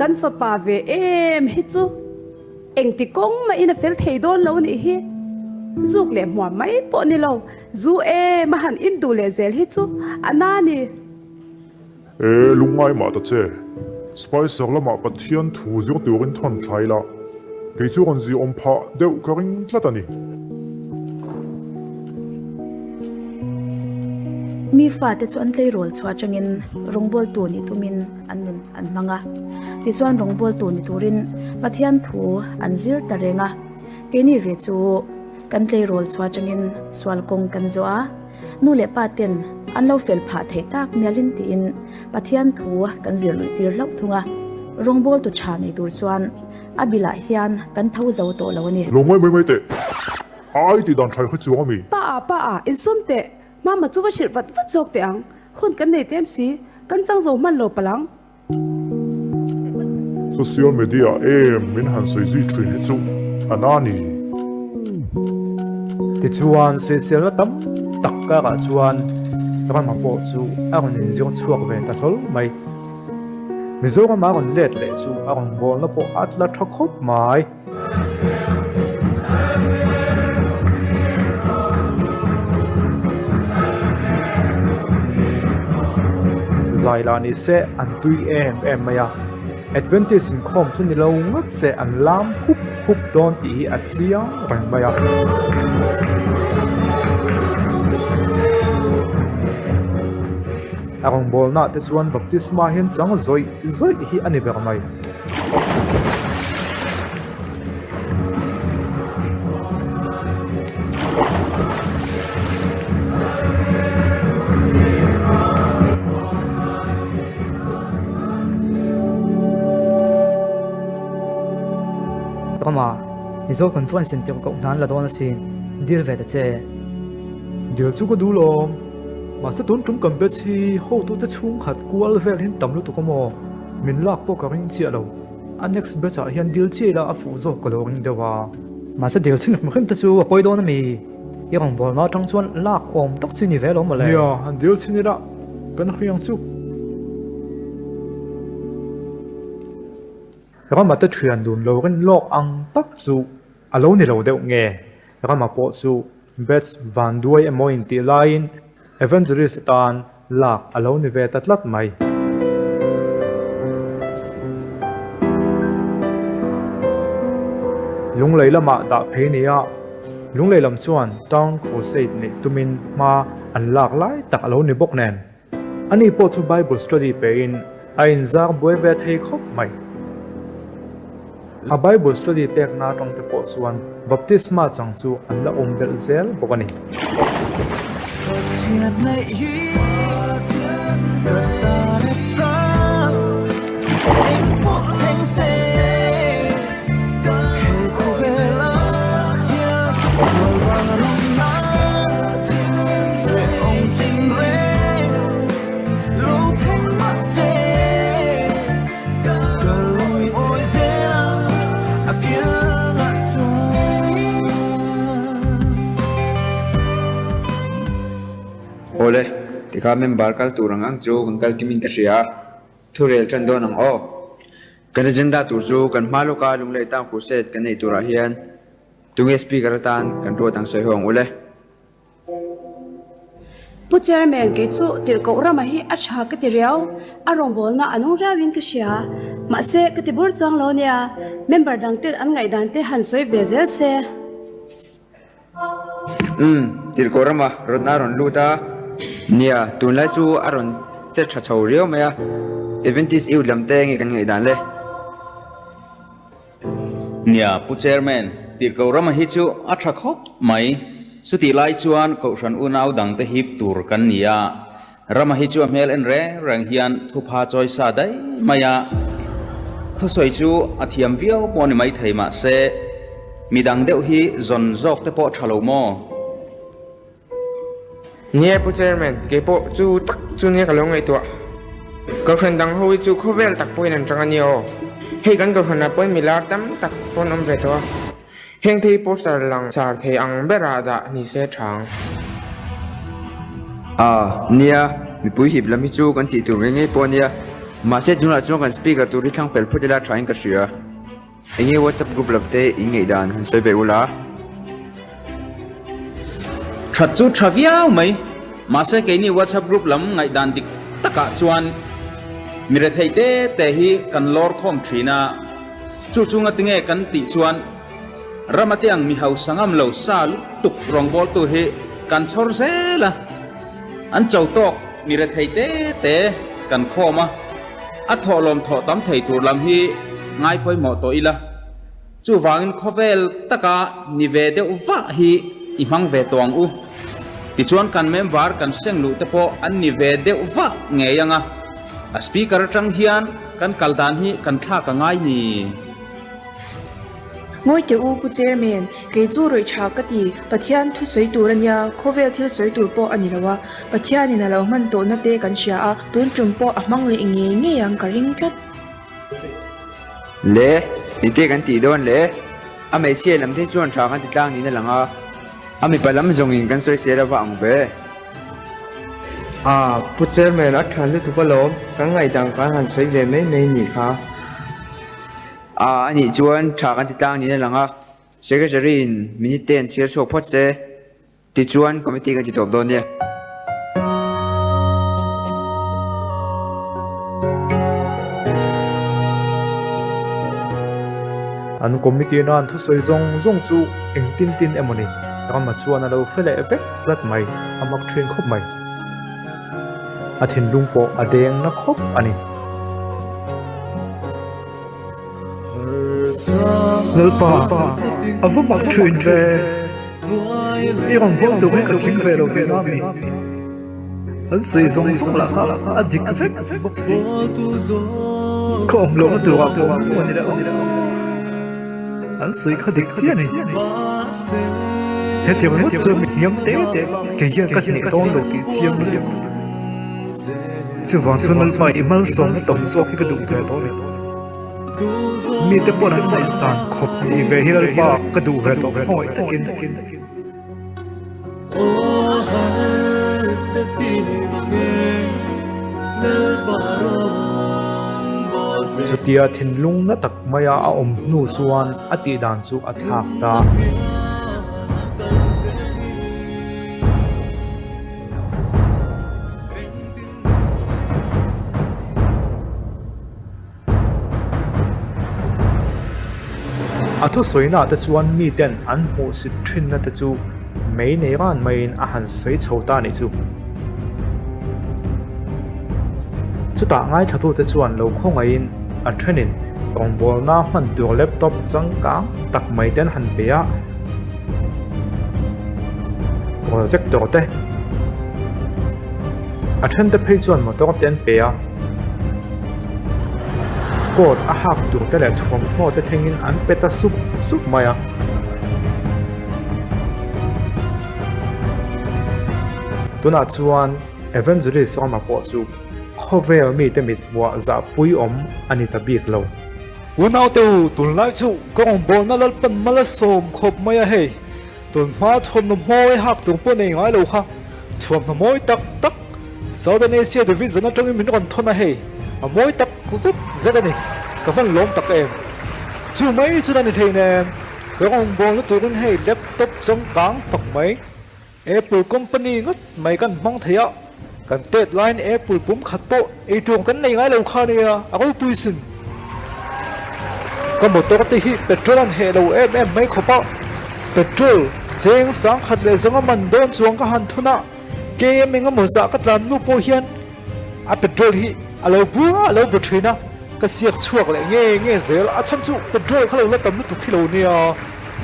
Kan fapa ve em hi chu engti kawng mahin a fel thei dawn lo nih hi. Zuk leh hmuam mai pawh ni lo, zu em a han in duh leh zel hi chu a na ni. E, lungngai mah ta che. Spicer lamah Pathian thu zir turin thawn thlai la, kei chu rawn ziawm phah deuh ka ring tlat a ni. Mi fate chu an tleirawl chhuah atangin rawngbawltu nih tumin an nun an hmang a. Tichuan rawngbawltu ni turin Pathian thu an zir ta reng a. Keini ve chu kan tleirawl chhuah atangin sual kawng kan zawh a. Nu leh pa ten an lo fel phah theih tak mialin tiin Pathian thu kan zir luih tir hlauh thung a. Rawngbawltu tha nei tur chuan a bilah hian kan tho zo tawh lo a ni. Lo ngawi mai mai teh. A ai tih dan thlai kha chuang a mi? Pa a, pa a, insum teh. Mama chu va hrilh vat vat zawk teh ang. Hun kan nei tlem si, kan chang zo hman lo palh ang. Social media em min han sawi zui thin hi chu a na ni. Tichuan sawiselna tam tak karah chuan Rama pawh chu a rawn inzir chhuak ve ta hlawl mai. Mizoram a rawn let leh chu a rawn bawlna pawh a tla tha khawp mai. Zai lah ni se an tui em em mai a, Adventist inkhawm chu ni lo ngat se an lam hup hup dawn tih hi a chiang reng mai a. A rawngbawlnaah te chuan baptisma hian chang zawih zawih hi a ni ber mai. Rama, Mizo Conference in tirhkoh hna an la dawn asin, dil ve ta che. Dil chu ka duh lawm, mahse tun tum kan batch hi hotute chhungkhat kual vel hin tam lutuk a maw? Min lak pawh ka ring chiah lo. A next batch ah hian dil chiah ila a fuh zawk ka lo ring deuh a. Mahse dil chhin hrim hrim te chu a pawi dawn a mi? I rawngbawlna atang chuan lak awm tak chu i ni ve lo mawle. Nia, han dil chhin ila kan hriang chu. Rama te thian dun lo rin lawk ang tak chu a lo ni lo deuh nge? Rama pawh chu Batch van duai emaw intih laiin Evangelist atan lak a lo ni ve ta tlat mai. Lunglei lamah dah phei nia, Lunglei lam chuan Town Crusade neih tumin hma an lak lai tak a lo ni bawk nen. Ani pawh chu Bible study pein a inzar buai ve thei khawp mai. A Bible study pekna atang te pawh chuan baptisma chang chu an la awm belh zel bawk a ni. Awle, tikha member kal tur ang ang chu kan kal kimin ka hria a, thurel tan dawn ang aw. Kan agenda tur chu kan hma lawka Lunglei Town Crusade kan neih turah hian tunge Speaker atan kan ruat ang sawi ho ang ule. Pu Chairman kei chu tirhkoh rama hi a tha ka ti riau, a rawngbawlna a nung riauin ka hria. Mahse ka ti bur chuang lo nia, member dangten an ngaihdan te han sawi ve zel se. Umm, tirhkoh rama rawtna a rawn lut a. Nia, tunlai chu a rawn che tha chho riau mai a, Adventist Youth lam te nge kan ngaihdan le? Nia, Pu Chairman, tirhkoh rama hi chu a tha khawp mai. Chutih lai chuan Kohhran unau dangte hip tur kan ni a, Rama hi chu a hmel en reng reng hian thupha chawi sa daih mai a, thusawi chu a thiam viau pawh ni maithei mahse midang deuh hi zawn zawk te pawh tha lo maw? Nia Pu Chairman, kei pawh chu tak chu nia ka lo ngaihtuah. Kohhran dang ho hi chu khawvel tak pawhin an tang a nia aw. Hei kan kohhranah pawhin milar tam tak pawn awm ve tawh a. Heng thei poster lang sar thei ang berah dah ni se thang. A, nia, mipui hip lam hi chu kan tih tur ngei ngei pawh a nia. Mahse tunah chuan kan speaker tur hi thlang fel phawt ila thain ka hria. Enge WhatsApp group lam te in ngaihdan han sawi ve ula. That chu tha viau mai. Mahse keini WhatsApp group lam ngaihdan dik takah chuan mi rethei te te hi kan lawr khawm thin a. Chu chu ngatinge kan tih chuan Rama te ang mi hausa ngam lo sa lutuk rawngbawltu hi kan chhawr zel a. An cho tawk mi rethei te te kan khawm a. A thawhlawm thawh tam thei tur lam hi ngai pawimawh tawh ila, chuvangin khawvel taka ni ve deuh vah hi i hmang ve tawh ang u. Tichuan kan member kan seng luh te pawh an ni ve deuh vah ngei ang a, a speaker atang hian kan kal dan hi kan thlak a ngai ni. Ngawi teh u Pu Chairman, kei chu rawih tha ka ti, Pathian thu sawi tur a nia, khawvel thil sawi tur pawh a ni lo a, Pathianin a lo hman tawhna te kan hria a, tun tum pawh a hmang leh ngei ngei ang ka ring tlat. Le, engte kan tih dawn le? A hmeichhia lam te chuan tha kan ti tlang niin a lang a, a mipa lam zawngin kan sawi sel ava ang ve. Ah, Pu Chairman a tha lutuk alawm, kan ngaihdan kan han sawi ve mai mai nih kha. A anih chuan tha kan ti tlang niin a lang a, Secretary in minute te an chhiar chhuak phawt se, tichuan committee kan ti tawp dawn nia. An committee nan thusawi zawng zawng chu engtin tin emaw ni Rama chuan a lo hre leh vek tlat mai, a mak thin khawp mai. A thinlung pawh a deng na khawp a ni. Lalpa, a va mak thin ve. I rawn hawn tur hi ka tling ve lo tihna a mi. An sawi zawng zawng lah kha a dik vek bawk si. Ka awm lohna turah ka awm a ni leh ang. An sawi kha dik chiah a ni. Hetiang ringawt chuan mi hniam te te kei hian ka hneh dawn lo tih chiang lutuk. Chuvang chuan Lalpa i malsawmna tam zawk hi ka duh ve tawh a ni. Mite pawn an ngaihsan khawp nih ve hi Lalpa ka duh ve tawh khawngaih takin. Chutia thinlung na tak maia a awm hnu chuan a tihdan chu a thlak ta. A thusawina te chuan miten an hmuhsit thinna te chu mei nei ran maiin a han sawi chho ta nih chu. Chutah ngaithlatute chuan lo khawngaihin a thenin rawngbawlna hman tur laptop changkang tak mai te an han pe a, projector te, a thente phei chuan motor te an pe a. Coat a hak tur te leh thuamhnaw te thlengin an pe ta sup sup mai a. Tunah chuan Evangelist Rama pawh chu khawvel mite mithmuah zahpui awm a ni ta bik lo. Unaute u, tunlai chu ka rawngbawlna Lalpan mal a sawm khawp mai a hei. Tun hma thuamhnaw mawi hak tur pawh nei ngai lo kha thuamhnaw mawi tak tak Southern Asia Division atangin min rawn thawn a hei, a mawi tak zet zet a ni, ka van lawm tak em. Chu mai chuan a ni thei nen, ka rawngbawlna turin hei laptop changkang tak mai Apple company ngawt mai kan hmang thei a, kan tet laiin Apple pum khat pawh ei tur kan nei ngai lo kha nia, a ropui sin. Ka motor te hi petrol an heh lo em em mai khawp a, petrol cheng sangkhat leh zawnga man dawn chuang ka han thun a, KM engemaw zah ka tlan hnu pawh hian a petrol hi a lo bur a, a lo bu thin a, ka siak chhuak leh nge nge zel, a chhan chu petrol kha lo la tam lutuk hi lo nia,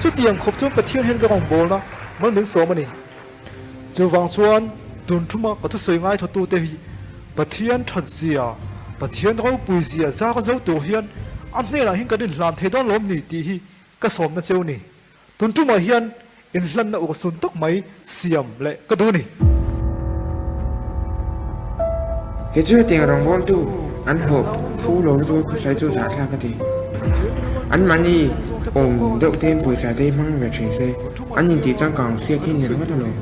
chutiang khawp chuan Pathian hian ka rawngbawlna Mal min sawm a ni. Chuvang chuan tun thuma ka thusawi ngaithlatute hi Pathian that zia, Pathian ropui zia zar zo tur hian a hnenah hian kan inhlan thei dawn lawm ni tih hi ka sawmna cheu ni. Tun tumah hian inhlanna urhsun tak mai siam leh ka duh a ni. Kei chu hetiang rawngbawltu an hlawh phu lo lutuk a khawsai chu zahthlak ka ti. An mahni awm deuh te in pawisa te hi hmang ve thin se, an intih changkang siak hi ni ringawt alawm.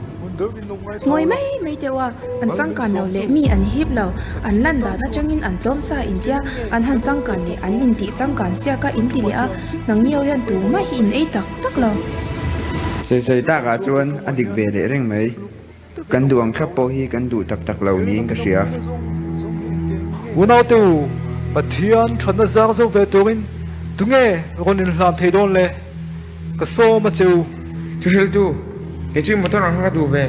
Ngawi mai mai deuh a, an changkan lo leh mi an hip lo, an lan dan atangin an tlawm sa intia, an han changkan leh an intih changkan siak a inti leh a, nangni ho hian tumah hi in ei tak tak lo. Sawi sawi takah chuan a dik ve leh reng mai. Kan duh ang thlap pawh hi kan duh tak tak lo niin ka hria. Unaute u, Pathian thatna zang zo ve turin tunge rawn inhlan thei dawn le? Ka sawm a che u. Thuhriltu, kei chu motor ang kha ka duh ve.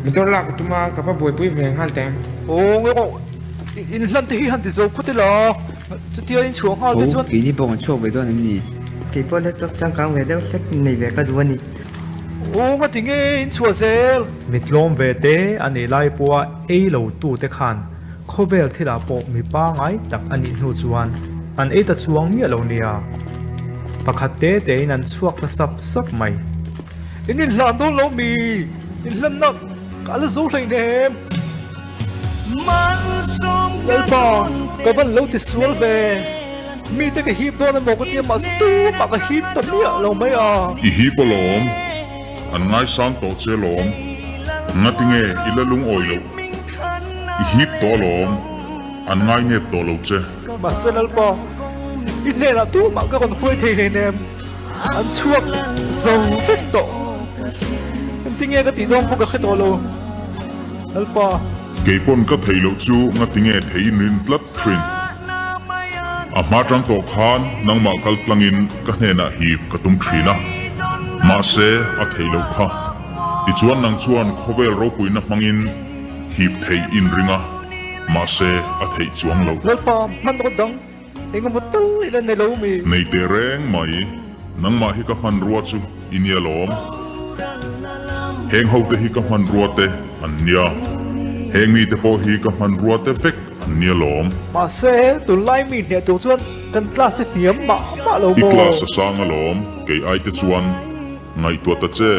Motor lak ka tum a, ka va buaipui ve nghal teh ang. Aw nge rawh, inhlan te hi han ti zo phawt ila, chutia in chhuah nghal te chuan. Aw, keini pawh kan chhuak ve dawn em ni? Kei pawh laptop changkang ve deuh hlek nei ve ka duh a ni. Aw nga ti nge in chhuah zel? Mi tlawm ve te a nih lai pawha ei lo tu te khan khawvel thilah pawh mi pangai tak a nih hnu chuan an ei ta chuang miah lo nia. Pakhat te tein an chhuak ta sap sap mai. In inhlan dawn lo mi? Inhlanna ka la zo hleinem. Lalpa, ka van lo ti sual ve. Mite ka hip dawn emaw ka tia mahse tumah ka hip ta miah lo mai a. I hip alawm, an ngaisang tawh che alawm. Ngatinge i la lungawi loh? I hip tawh alawm, an ngainep tawh lo che. Mahse Lalpa, i hnenah tumah ka rawn hruai thei hleinem. An chhuak zo vek tawh. Engtinge ka tih dawn pawh ka hre tawh lo. Lalpa. Keipawn ka theih loh chu ngatinge thei in rin tlat thin. A hma tang tawh khan nangmah kal tlangin ka hnenah hip ka tum thin a. Mahse a theih loh kha. Tichuan nang chuan khawvel ropuina hmangin hip theih in ring a, mahse a theih chuang loh. Lalpa hmanraw dang Engemaw tal i la nei lo mi? Nei teh reng mai, nangmah hi ka hmanrua chu i nia lawm. Heng hote hi ka hmanrua te an nia. Heng mite pawh hi ka hmanrua te vek an nia lawm. Mahse, tunlai mi hneh tur chuan kan class hi hniam mah mah lo I maw? class a sang alawm, kei ai te chuan ngaihtuah ta che.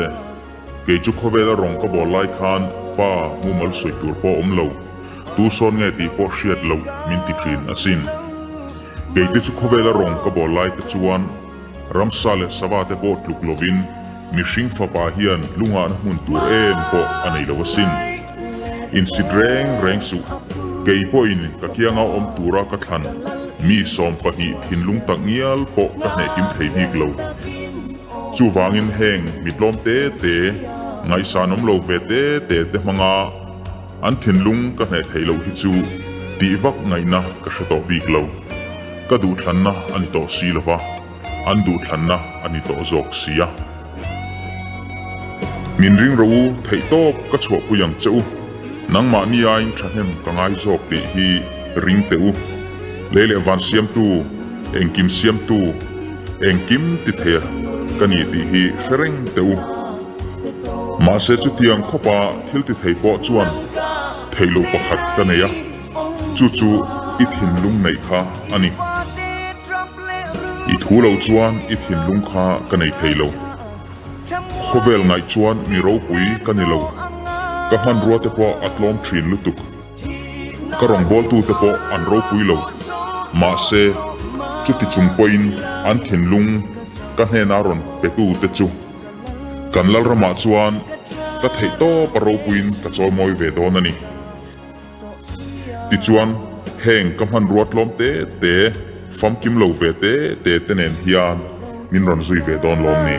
Kei chu khawvela rawng ka bawl lai khan pa mumal sawi tur pawh awm lo, tu sawn nge tih pawh hriat loh min ti thin asin. Kei te chu khawvela rawng ka bawl lai te chuan ramsa leh sava te pawh tluk lovin mihring fapa hian lungahna hmun tur em pawh a nei lo asin. Insit reng reng suh, kei pawhin ka kianga awm tura ka thlan mi 12 thinlung tak ngial pawh ka hnehkim thei bik lo. Chuvangin heng mi tlawm te te, ngaihsan awm lo ve te te te hmanga an thinlung ka hneh theih loh hi chu tih vak ngaihna ka hre tawh bik lo. Ka duhthlanna a ni tawh si lova, an duhthlanna a ni tawh zawk si a. Min ring rawh u, theihtawp ka chhuahpui ang che u. Nangmahni aiin thahnem ka ngai zawk tih hi ring teh u. Lei leh van siamtu, engkim siamtu, engkim ti theia ka ni tih hi hre reng teh u. Mahse chutiang khawpa thil ti thei pawh chuan theih loh pakhat ka nei a, chu chu i thinlung neih kha a ni. I thu lo chuan i thinlung kha ka nei thei lo. Khawvel ngaih chuan mi ropui ka ni lo, ka hmanrua te pawh a tlawm thin lutuk. Ka rawngbawltute pawh an ropui lo, mahse chuti chung pawhin an thinlung ka hnena rawn petute chu kan Lalramah chuan ka theihtawp a ropuiin ka chawimawi ve dawn a ni. Tichuan, heng ka hmanrua tlawm te te, famkim lo ve te te te nen hian min rawn zui ve dawn lawm ni?